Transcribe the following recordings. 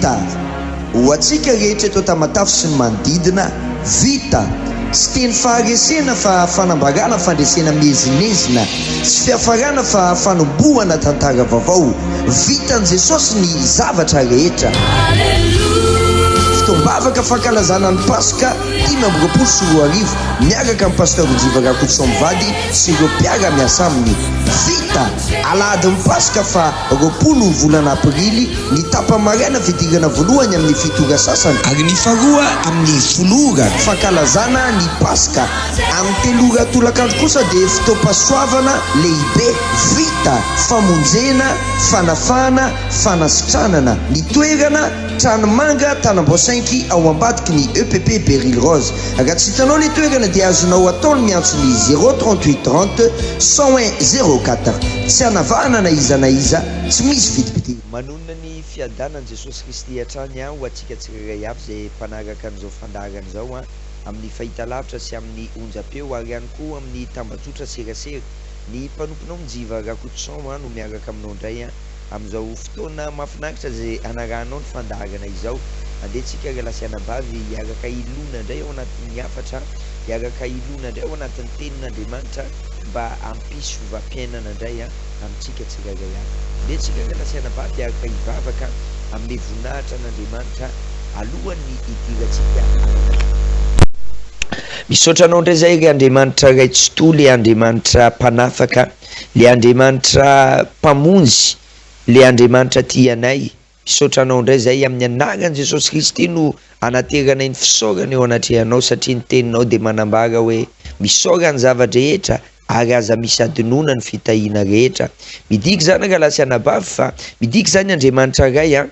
Vita! Ho antsika rehetra eto Tamatave sy ny manodidina, vita! Tsy teny faharesena fa fanambarana fandresena miezinezina, tsy fiafarana fa fanombohana tantara vaovao. Vitan'i Jesosy ny zavatra rehetra. Fotoam-bavaka fankalazana ny Paska 2025 miaraka amin'i Pasteur Njiva Rakotoson mivady sy ireo mpiara-miasa aminy. Vita! Alahadin'ny Paska fa 20 ny volana Aprily, ny tapa-maraina fidirana voalohany amin'ny fito ora sasany, ary ny faharoa amin'ny folo ora, fankalazana ny Paska. Amin'ny telo ora tolakandro kosa dia fotoam-pahasoavana lehibe, vita, famonjena, fanafahana, fanasitranana. Ny toerana, Tranomanga, Tanambao Cinq, ao ambadiky ny EPP Beryl Rose. Raha tsy hitanao ilay toerana dia azonao atao ny miantso ny zéro 38 30 101 04. Tsy hanavahana na iza na iza, tsy misy vidim-pidirana. Manonona ny fiadanan'i Jesosy Kristy hatrany aho ho antsika tsirairay avy izay mpanaraka an'izao fandaharana izao an, amin'ny fahitalavitra sy amin'ny onjam-peo ary ihany koa amin'ny tambajotra serasera. Ny mpanomponao Njiva Rakotoson an no miaraka aminao indray an. Amin'izao fotoana mahafinaritra izay anarahanao ny fandaharana izao, andeha tsika rahalahy sy anabavy hiaraka hilona indray ao anatin'ny hafatra, hiaraka hilona indray ao anatin'ny tenin'Andriamanitra mba hampisy fiovam-piainana indray amintsika tsirairay avy. Andeha tsika rahalahy sy anabavy hiaraka hivavaka hanome voninahitra an'Andriamanitra alohan'ny hidirantsika any anaty. Misaotra anao indray izahay ry Andriamanitra Ray Tsitoha, le Andriamanitra mpanafaka. Le Andriamanitra Mpamonjy, le Andriamanitra tia anay, misaotra Anao indray zahay amin'ny anaran'i Jesosy Kristy no anateranay ny fisaorana eo anatrehanao satria ny teninao dia manambara hoe misaora ny zava-drehetra ary aza misy adinoina ny fitahiana rehetra. Midika izany rahalahy sy anabavy fa midika izany Andriamanitra Ray an!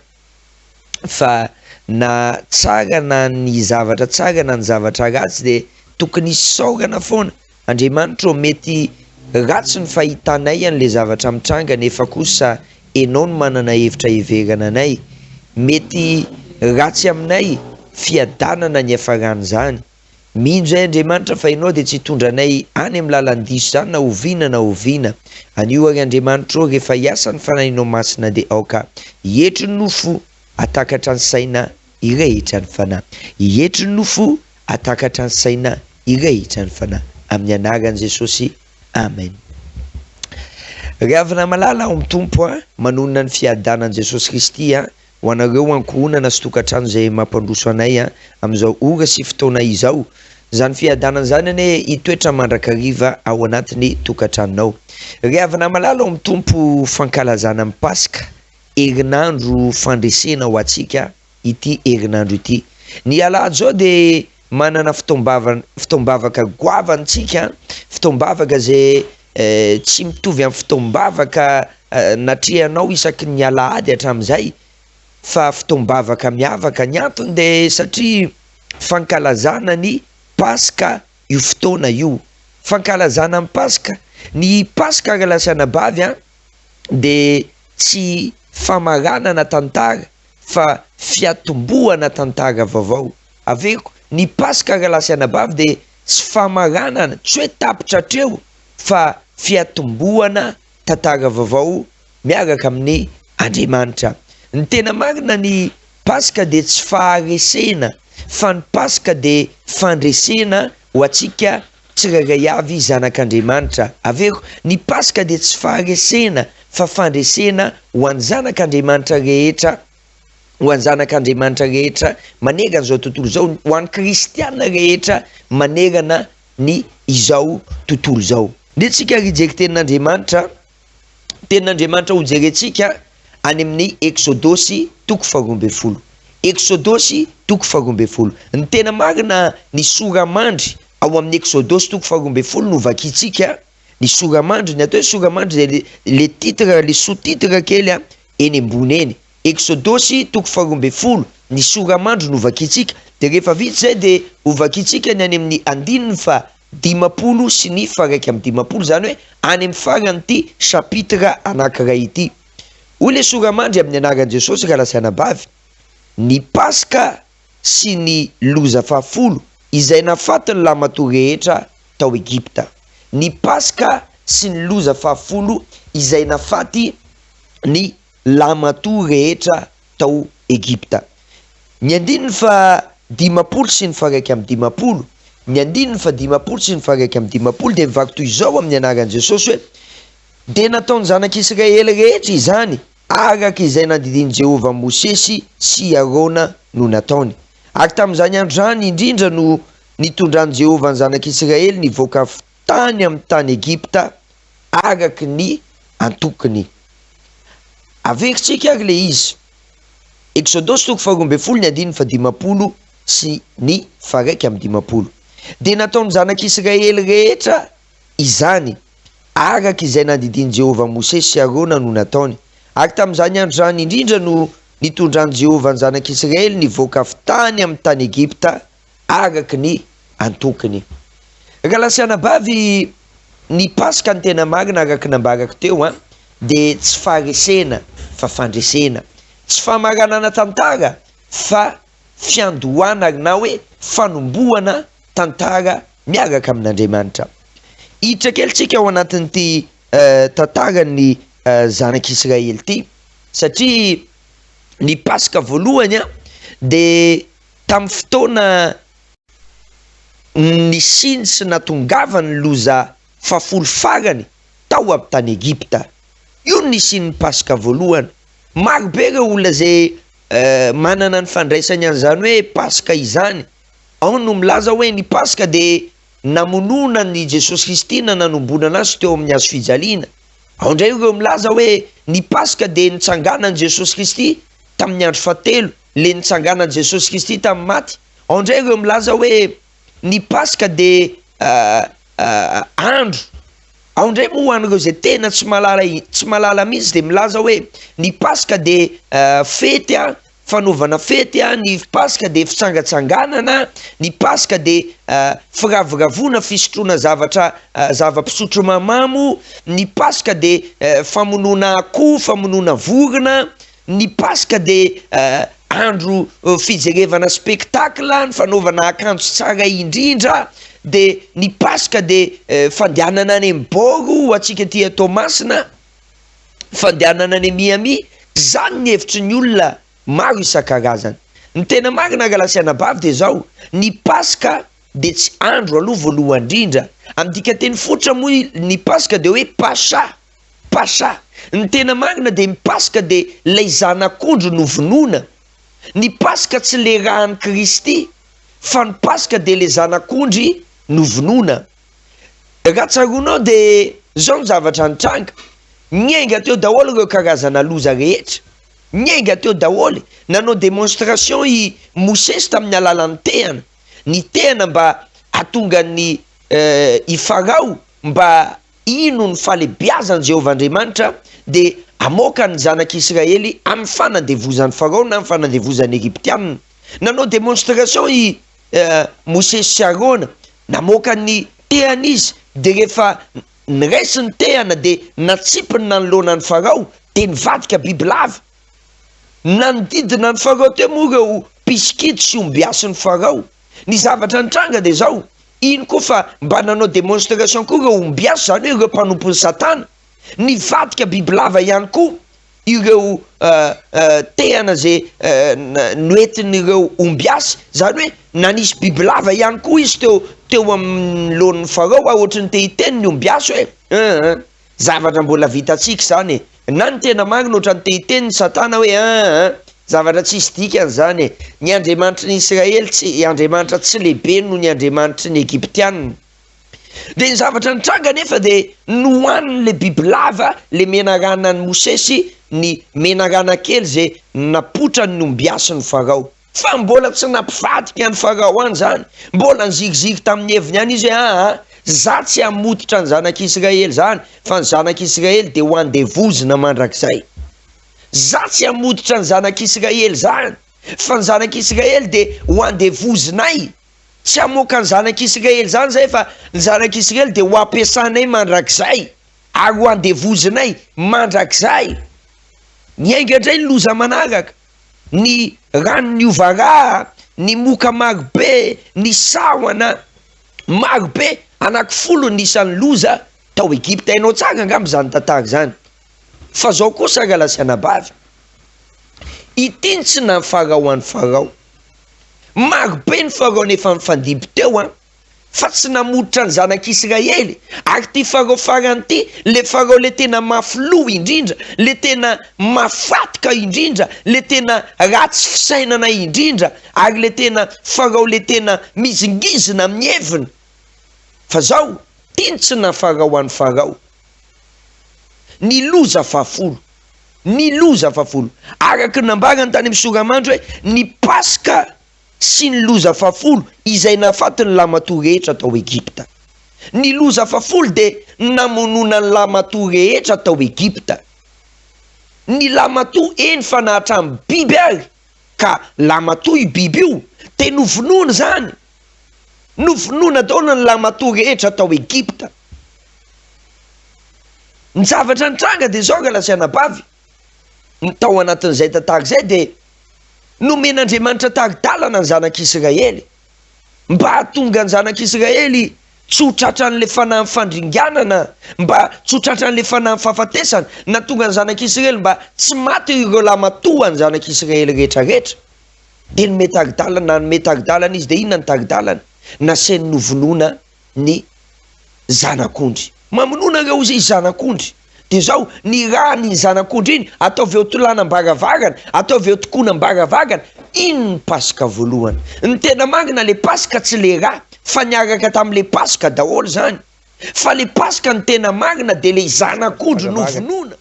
fa na tsara na ny zavatra tsara na ny zavatra ratsy dia tokony hisaorana foana. Andriamanitra ô mety ratsy ny fahitanay an'le zavatra mitranga nefa kosa enao no manana hevitra heverana anay. Mety ratsy aminay fiadanana ny hiafaran'izany. Mino izay Andriamanitra fa Ianao dia tsy hitondra anay any amin'ny lalan-diso izany na oviana na oviana. Anio àry Andriamanitra ô, rehefa hiasa ny Fanahinao Masina dia aoka hietry ny nofo, hatakatra ny saina, hirehitra ny fanahy. Hietry ny nofo, hatakatra ny saina, hirehitra ny fanahy. Amin'ny anaran'i Jesosy, Amen. Ry havana malala ao amin'ny Tompo a, manonona ny fiadanan'i Jesosy Kristy a, Ho anareo ankohonana sy tokantrano izay mampandroso anay amin'izao ora sy fotoana izao, izany fiadanana izany anie hitoetra mandrakariva ao anatin'ny tokantranonao. Ry havana malala ao amin'ny Tompo, fankalazana ny Paska, herinandro fandresena ho antsika ity herinandro ity. Ny alahady izao dia manana fotoam-bava fotoam-bavaka goavana isika, fotoam-bavaka izay tsy mitovy amin'ny fotoam-bavaka natrehanao isaky ny alahady hatramin'izay fa fotoam-bavaka miavaka. Ny antony dia satria fankalazana ny Paska io fotoana io. Fankalazana ny Paska. Ny Paska ry lahy sy anabavy an, dia tsy famaranana tantara fa fiatombohana tantara vaovao. Averiko, ny Paska ry lahy sy anabavy dia tsy famaranana, tsy hoe tapitra hatreo fa fiatombohana tantara vaovao miaraka amin'ny Andriamanitra. Ny tena marina ny Paska dia tsy faharesena fa ny Paska dia fandresena ho antsika tsirairay avy zanak'Andriamanitra. Averiko, ny Paska dia tsy faharesena fa fandresena ho an'ny zanak'Andriamanitra rehetra. ho an'ny zanak'Andriamanitra rehetra manerana izao tontolo izao, ho an'ny kristiana rehetra manerana ny izao tontolo izao. Ndeha tsika ary hijery tenin'Andriamanitra, tenin'Andriamanitra ho jerentsika any amin'ny Eksodosy toko faharoa ambin'ny folo. Eksodosy toko faharoa ambin'ny folo. Ny tena marina ny sora-mandry ao amin'ny Eksodosy toko faharoa ambin'ny folo no vakintsika, ny sora-mandry, ny atao hoe sora-mandry dia le titre, le sous-titre kely eny ambony eny. Eksodosy toko faharoa ambin'ny folo, ny sora-mandry no vakintsika, dia rehefa vita izay dia ho vakintsika ny any amin'ny andininy faha 50 sy ny faha 51, izany hoe any amin'ny faran'ity chapitre anankiray ity. Hoy ilay sora-mandry amin'ny anaran'i Jesosy rahalahy sy anabavy, Ny Paska sy ny loza fahafolo izay nafaty ny lahimatoa rehetra tao Egypta. Ny Paska sy ny loza fahafolo izay nafaty ny lahimatoa rehetra tao Egypta. Ny andininy faha 50 sy ny faha 51, ny andininy faha 50 sy ny faha 51 dia mivaky toy izao amin'ny anaran'i Jesosy hoe, Dia nataon'ny zanak'Israely rehetra izany, araka izay nandidian'i Jehovah an'i Mosesy sy i Arona no nataony. Ary tamin'izany andro izany indrindra no nitondran'i Jehovah ny zanak'Israely nivoaka avy tany amin'ny tany Egypta, araka ny antokony. Averintsika ary ilay izy. Eksodosy toko faharoa ambin'ny folo ny andininy faha-50 sy ny faha-51. Dia nataon'ny zanak'Israely rehetra izany, araka izay nandidian'i Jehovah an'i Mosesy sy Arona no nataony. Ary tamin'izany andro izany indrindra no nitondran'i Jehovah ny zanak'Israely nivoaka avy tany amin'ny tany Egypta, araka ny antokony. Rahalahy sy anabavy, ny Paska ny tena marina araka ny nambarako teo an, dia tsy faharesena fa fandresena. Tsy famaranana tantara fa fiandohana ary na hoe fanombohana tantara miaraka amin'Andriamanitra. Hiditra kely tsika ao anatin'ity tantaran'ny zanak'Israely ity satria ny Paska voalohany an dia tamin'ny fotoana nisiany sy nahatongavan'ny loza fahafolo farany tao amin'ny tany Egypta. Io no nisian'ny Paska voalohany. Maro be ireo olona izay manana ny fandraisany an'izany hoe Paska izany. Ao no milaza hoe ny Paska dia namonoana an'i Jesosy Kristy na nanombonana azy teo amin'ny hazo fijaliana. Ao indray ireo milaza hoe ny Paska dia nitsanganan'i Jesosy Kristy tamin'ny andro fahatelo, le nitsanganan'i Jesosy Kristy tamin'ny maty. Ao indray ireo milaza hoe ny Paska dia andro. Ao indray moa ho an'ireo izay tena tsy mahalala tsy mahalala mihitsy dia milaza hoe ny Paska dia fety a, fanaovana fety a, ny Paska dia fitsangatsanganana, ny Paska dia firavoravoana, fisotroana zavatra zava-pisotro mahamamo, ny Paska dia famonoana akoho, famonoana vorona, Ny Paska dia andro fijerevana spectacle, ny fanaovana akanjo tsara indrindra, dia ny Paska dia fandehanana any amin'ny bord ho antsika aty Toamasina, fandehanana any Miami, izany ny hevitry ny olona maro isan-karazany. Ny tena marina rahalahy sy anabavy dia izao, ny Paska dia tsy andro aloha voalohany indrindra, amin'ny dikanteny fototra moa ny Paska dia hoe Pasha, Pasha. Ny tena marina dia ny Paska dia ilay zanak'ondry novonoina. Ny Paska tsy le ràn'i Kristy fa ny Paska dia le zanak'ondry novonoina. Raha tsaroanao dia zao ny zavatra nitranga, niainga teo daholo ireo karazana loza rehetra. Niainga teo daholo. Nanao démonstration i Mosesy tamin'ny alalan'ny tehana. Ny tehana mba hahatonga ny i Farao mba Ino ny fahalebiazan'i Jehovah Andriamanitra dia hamoaka ny zanak'Israely amin'ny fanandevozan'i Farao na amin'ny fanandevozan'ny Egyptiana. Nanao démonstration i Mosesy sy Arona, namoaka ny tehany izy, dia rehefa niraisy ny tehana dia natsipiny nanoloana an'i Farao, dia nivadika bibilava. Nanodidina an'i Farao teo moa ireo mpisikidy sy ombiasin'i Farao. Ny zavatra nitranga dia izao, ino koa fa mba nanao démonstration koa ireo ombiasy, izany hoe ireo mpanompon'i Satana. Nivadika bibilava ihany koa ireo tehana izay noentin'ireo ombiasy, izany hoe nanisy bibilava ihany koa izy teo teo amin'ny lohan'ny Farao, ary ohatry ny te hiteny ny ombiasy hoe, un Zavatra mbola vitantsika izany e! Na ny tena marina ohatran'ny te hiteny ny satana hoe aa zavatra tsisy dikany izany e! Ny Andriamanitry ny Israely tsy Andriamanitra tsy lehibe noho ny Andriamanitry ny Egyptiana. Dia ny zavatra nitranga anefa dia nohanin'ilay bibilava ilay menarana an'i Mosesy ny menarana kely izay napotran'ny ombiasin'i Farao. Fa mbola tsy nampivadika an'i Farao any izany. Mbola niziriziry tamin'ny heviny ihany izy hoe, Aa, za tsy hamototra ny zanak'Israely izany, fa ny zanak'Israely dia ho andevozina mandrakizay. Za tsy hamototra ny zanak'Israely izany, fa ny zanak'Israely dia ho andevozinay. Tsy hamoaka ny zanak'Israely izany izahay, fa ny zanak'Israely dia ho ampiasanay mandrakizay, ary ho andevozinay mandrakizay. Niainga indray ny loza manaraka. ny rano niova rà, ny moka marobe, ny sahona marobe, anankifolo ny isan'ny loza tao Egypta. Hainao tsara angamba izany tantara izany. Fa zao kosa rahalahy sy anabavy, Ity ny tsy naha Farao an'i Farao. Maro be ny Farao nefa nifandimby teo an! Fa tsy namototra ny zanak'Israely. Ary ity Farao farany ity, le Farao le tena mafy loha indrindra, le tena mafatoka indrindra, le tena ratsy fisainana indrindra, ary le tena Farao le tena mizingizina amin'ny heviny. Fa zao, ity ny tsy naha Farao an'i Farao. Ny loza fahafolo. Ny loza fahafolo. Araka ny nambarany tany amin'ny Soramandry hoe, ny Paska sy ny loza fahafolo izay nahafaty ny lahimatoa rehetra tao Egypta. Ny loza fahafolo dia namonoana ny lahimatoa rehetra tao Egypta. Ny lahimatoa, eny fa na hatramin'ny biby ary, ka lahimatoa io biby io, dia novonoina izany. Novonoina daholo ny lahimatoa rehetra tao Egypta. Ny zavatra nitranga dia izao rahalahy sy anabavy, ny tao anatin'izay tantara izay dia nomen'Andriamanitra tari-dalana ny zanak'Israely mba hahatonga ny zanak'Israely tsy ho tratran'ilay fanahin'ny fandringanana, mba tsy ho tratran'ilay fanahin'ny fahafatesana, nahatonga ny zanak'Israely mba tsy maty ireo lamatoan'ny zanak'Israely rehetra rehetra. Dia nome tari-dalana, nanome tari-dalana izy, dia inona ny tari-dalana? Nasainy novonoina ny zanak'ondry. Mamonoa nareo ozy izy zanak'ondry. Dia zao, ny ràn'iny zanak'ondry iny, ataovy eo tolanam-baravarana, ataovy eo tokonam-baravarana, iny ny Paska voalohany. Ny tena marina le Paska tsy le rà, fa niaraka tamin'le Paska daholo zany. Fa le Paska ny tena marina dia le zanak'ondry novonoina.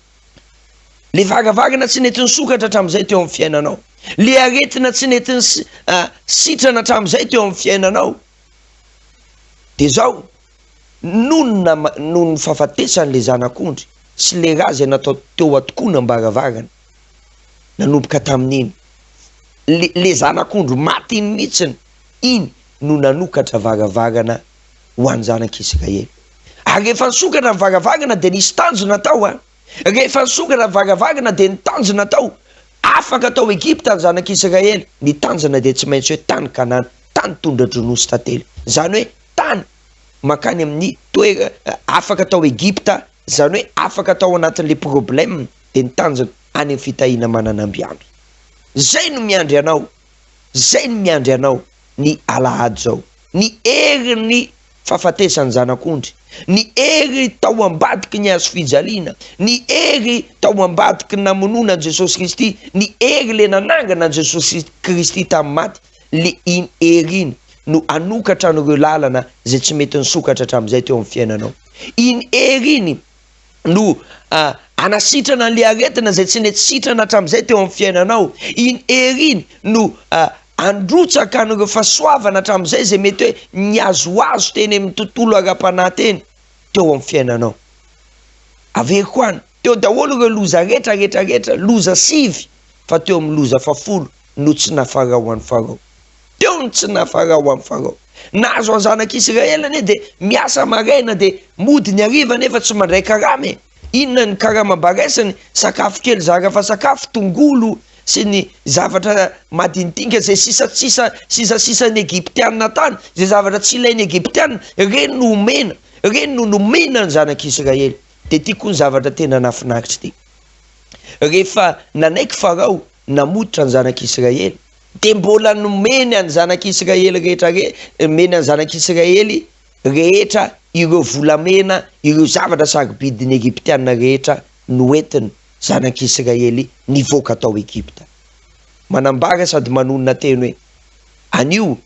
Le varavarana tsy nety nisokatra hatramin'izay teo amin'ny fiainanao. Le aretina tsy nety sitrana hatramin'izay teo amin'ny fiainanao. Dia zao, noho ny nama, noho ny fahafatesan'ilay zanak'ondry sy ilay ra izay natao teo an-tokonam-baravarana, nanomboka tamin'iny, le, le zanak'ondry maty iny mihitsiny, iny no nanokatra varavarana ho an'ny zanak'Israely. Ary rehefa nisokatra ny varavarana dia nisy tanjona tao an! Rehefa nisokatra ny varavarana dia ny tanjona tao, afaka tao Egypta ny zanak'Israely, ny tanjona dia tsy maintsy hoe tany Kanana, tany tondra-dronono sy tantely. Izany hoe tany mankany amin'ny toera, afaka tao Egypta, izany hoe afaka tao anatin'ilay problème, dia ny tanjona any amin'ny fitahiana manana ambiamby. Izay no miandry anao, izay no miandry anao ny alahady izao. Ny herin'ny fahafatesan'ny Zanak'ondry, ny hery tao ambadiky ny hazo fijaliana, ny hery tao ambadiky ny namonoana an'i Jesosy Kristy, ny hery le nanangana an'i Jesosy Kristy tamin'ny maty, le iny hery iny no hanokatra an'ireo lalana izay tsy mety nisokatra hatramin'izay teo amin'ny fiainanao. Iny hery iny no hanasitrana an'ilay aretina izay tsy nety sitrana hatramin'izay teo amin'ny fiainanao. Iny hery iny no handrotsaka an'ireo fahasoavana hatramin'izay izay mety hoe nihazohazo teny amin'ny tontolo ara-panahy teny teo amin'ny fiainanao. Averiko any, teo daholo ireo loza rehetra rehetra rehetra, loza sivy, fa teo amin'ny loza fahafolo no tsy nafarao an'i Farao. Teo ny tsy nahafarao an'i Farao. Nahazo an'ny zanak'Israely anie dia miasa maraina dia mody ny hariva nefa tsy mandray karama e! Inona ny karama mba raisiny? Sakafo kely zara fa sakafo, tongolo sy ny zavatra madinidinika izay sisa sisa sisasisan'ny Egyptiana tany, izay zavatra tsy ilain'ny Egyptiana, ireny no omena, ireny no nomena ny zanak'Israely. Dia ity koa ny zavatra tena nahafinaritra ity. Rehefa nanaiky Farao namototra ny zanak'Israely, Dia mbola nomeny an'ny zanak'Israely rehetra re, nomeny an'ny zanak'Israely rehetra ireo volamena, ireo zavatra sarobidin'ny Egyptiana rehetra noentin'ny zanak'Israely nivoaka tao Egypta. Manambara sady manonona teny hoe, Anio,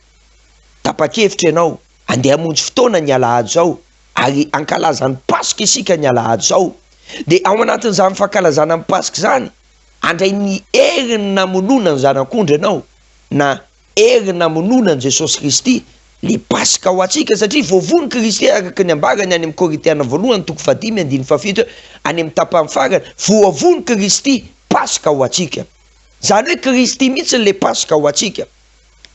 tapa-kevitra ianao, andeha hamonjy fotoana ny alahady izao, ary hankalaza ny Paska isika ny alahady izao. Dia ao anatin'izany fankalazana ny Paska izany, Handray ny herin'ny namonoana ny Zanak'ondry ianao, na hery namonoana an'i Jesosy Kristy, le Paska ho antsika, satria voavono Kristy araka ny ambarany any amin'ny Korintiana voalohany toko fahadimy andininy fahafito hoe, any amin'ny tapany farany, voavono Kristy, Paska ho antsika. Izany hoe Kristy mihitsy le Paska ho antsika.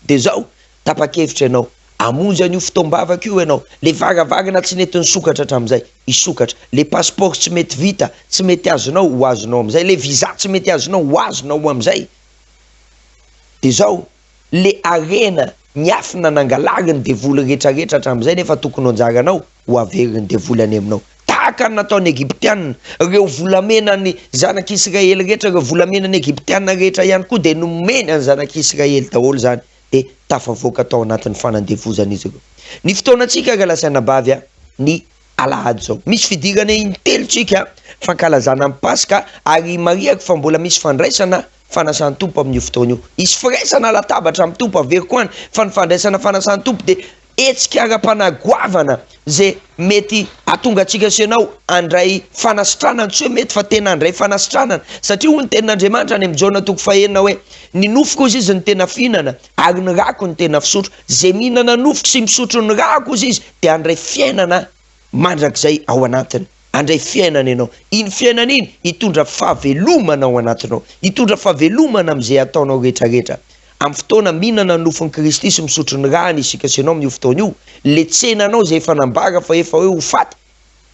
Dia izao, tapa-kevitra ianao, hamonjy an'io fotoam-bavaka io ianao, le varavarana tsy nety nisokatra hatramin'izay, hisokatra, le passeport tsy mety vita, tsy mety azonao, ho azonao amin'izay, le visa tsy mety azonao, ho azonao amin'izay. Dia izao, le harena miafina nangalarin'ny devoly rehetrarehetra hatramin'izay nefa tokony ho anjaranao, ho averin'ny devoly any aminao. Tahaka ny nataon'ny Egyptiana, ireo volamenan'ny zanak'Israely rehetra, ireo volamenan'ny Egyptiana rehetra ihany koa dia nomeny an'ny zanak'Israely daholo izany, dia tafavoaka tao anatin'ny fanandevozana izy ireo. Ny fotoanantsika rahalahy sy anabavy a, ny alahady izao. Misy fidirana intelo tsika, fankalazana ny Paska, ary marihako fa mbola misy fandraisana fanasan'ny Tompo amin'io fotoana io. Hisy firaisana latabatra amin'ny Tompo, averiko any, fa ny fandraisana fanasan'ny Tompo dia hetsika ara-panahy goavana izay mety hahatonga antsika sy ianao handray fanasitranana, tsy hoe mety fa tena handray fanasitranana, satria hoy ny tenin'Andriamanitra any amin'ny Jaona toko fahenina hoe, ny nofoko hozy izy no tena fihinana ary ny rako no tena fisotro, izay mihinana nofoko sy misotro ny rako hozy izy dia handray fiainana mandrakizay ao anatiny. Handray fiainana ianao. Iny fiainana iny hitondra fahavelomana ao anatinao. Hitondra fahavelomana amin'izay ataonao rehetrarehetra. Amin'ny fotoana mihinana ny nofon'i Kristy sy misotro ny rany isika sy ianao amin'io fotoana io, le tsenanao izay efa nambara fa efa hoe ho faty,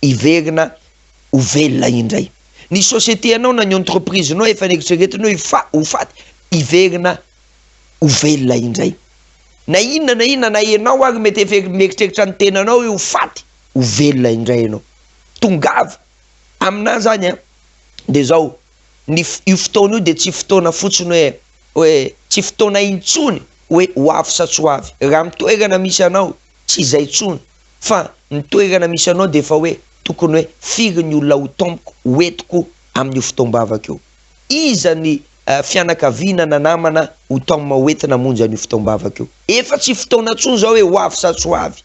hiverina ho velona indray. Ny société anao na ny entreprise-nao efa neritreretina hoe ho faty, hiverina ho velona indray. Na inona na inona, na ianao ary mety efa mieritreritra ny tenanao hoe ho faty, ho velona indray ianao. Tongava! Aminà zany an, de zao, ny io fotoana io de tsy fotoana fotsiny hoe hoe tsy fotoana intsony hoe ho avy sa tsy ho avy. Raha ny toerana misy anao, tsy izay intsony, fa ny toerana misy anao de efa hoe tokony hoe firy ny olona ho taomiko, ho entiko amin'io fotoam-bavaka io. Iza ny fianakaviana na namana ho taomina ho entina hamonjy an'io fotoam-bavaka io. Efa tsy fotoana intsony izao hoe ho avy sa tsy ho avy,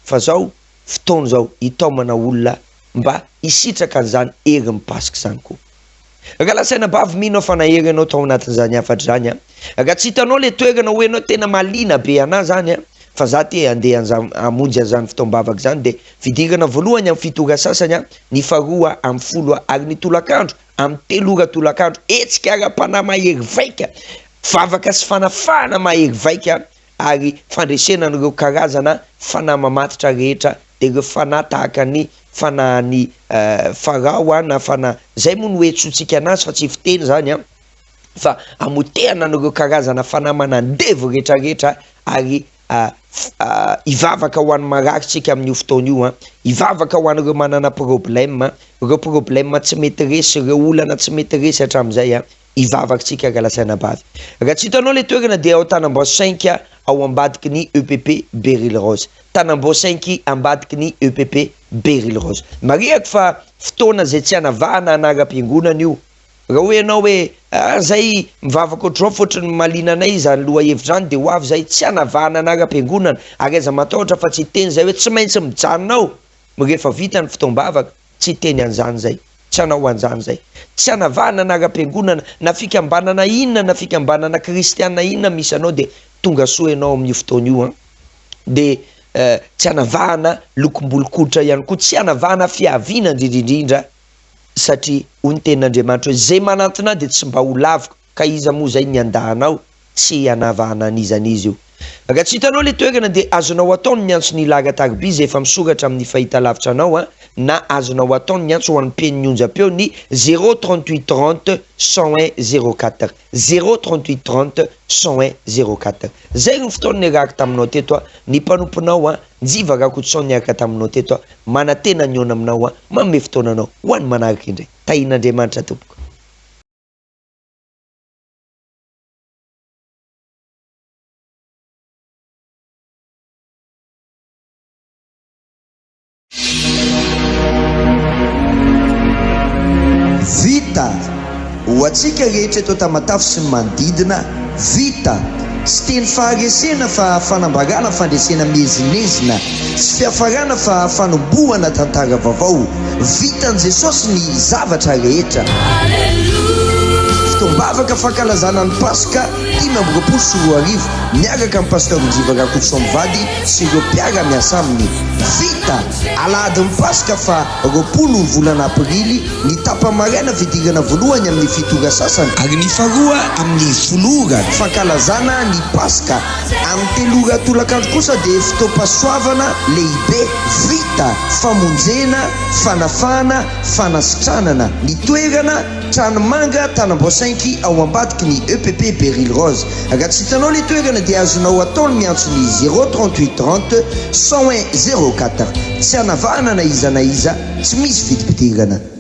fa zao fotoana izao hitaomana olona mba hisitraka an'izany herin'ny Paska izany koa. Rahalahy sy anabavy mino aho fa nahery anao tao anatin'izany hafatra izany an. Raha tsy hitanao ilay toerana hoy ianao tena mahaliana be anah izany an, fa za te handeha an'izany hamonjy an'izany fotoam-bavaka izany dia fidirana voalohany amin'ny fito ora sasany an, ny faharoa amin'ny folo ary ny tolakandro amin'ny telo ora tolakandro, hetsika ara-panahy mahery vaika, vavaka sy fanafahana mahery vaika ary fandresena an'ireo karazana fanahy mamatotra rehetra, dia ireo fanahy tahaka ny fanahin'i Farao na fanahy, izay moa no entsointsika anazy fa tsy fiteny izany an, fa hamotehana an'ireo karazana fanahy manandevo rehetra rehetra ary hivavaka ho an'ny marary tsika amin'io fotoana io an, hivavaka ho an'ireo manana problème, ireo problème tsy mety resy, ireo olana tsy mety resy hatramin'izay an, hivavaka tsika rahalahy sy anabavy. Raha tsy hitanao ilay toerana dia ao Tanambao cinq ao ambadiky ny EPP Beryl Rose. Tanambao cinq ambadiky ny EPP Beryl Rose. Marihako fa fotoana izay tsy hanavahana anaram-piangonana io. Raha hoy ianao hoe, ah zay mivavaka ohatr'izao fa ohatry ny mahaliana anay izany lohahevitra izany dia ho avy izay, tsy hanavahana anaram-piangonana ary aza matahotra fa tsy hiteny izay hoe tsy maintsy mijanona ao rehefa vita ny fotoam-bavaka, tsy hiteny an'izany izay, tsy hanao an'izany izay. Tsy hanavahana anaram-piangonana na fikambanana inona na fikambanana kristiana inona misy anao dia tonga soa ianao amin'io fotoana io an! Dia tsy hanavahana lokom-bolon-koditra ihany koa, tsy hanavahana fiaviana indrindra indrindra. Satria hoy ny tenin'Andriamanitra hoe, Izay manantona ahy dia tsy mba ho laviko, ka iza moa izay ny handà anao? Tsy hanavahana an'iza an'iza io. Raha tsy hitanao ilay toerana dia azonao atao ny miantso ny Lara Tarbi izay efa misoratra amin'ny fahitalavitra anao an, na azonao atao ny miantso ho an'ny mpihaino ny onjam-peo ny zéro 38 30 101 04, zéro 38 30 101 04. Izay no fotoana niarahako taminao teto an, ny mpanomponao an, Njiva Rakotoson niaraka taminao teto aho, manantena ny hihaona aminao aho, manome fotoana anao ho an'ny manaraka indray. Tahian'Andriamanitra tompoko. Vita! Ho antsika rehetra eto Tamatave sy ny manodidina, vita! Tsy teny faharesena fa fanambarana fandresena miezinezina, tsy fiafarana fa fanombohana tantara vaovao. Vitan'i Jesosy ny zavatra rehetra. Fotoam-bavaka fankalazana ny Paska 2025 miaraka amin'i Pasteur Njiva Rakotoson mivady sy ireo mpiara-miasa aminy. Vita! Alahadin'ny Paska fa 20 ny volana Aprily, ny tapa-maraina fidirana voalohany amin'ny fito ora sasany, ary ny faharoa amin'ny folo ora, fankalazana ny Paska, amin'ny telo ora tolakandro kosa dia fotoam-pahasoavana lehibe, vita, famonjena, fanafahana, fanasitranana. Ny toerana, Tranomanga, Tanambao cinq, ao ambadiky ny EPP Beryl Rose. 14. Raha tsy hitanao ilay toerana dia azonao atao ny miantso ny 0 38 30 101 04. Tsy anavahana na iza na iza, tsy misy vidim-pidirana.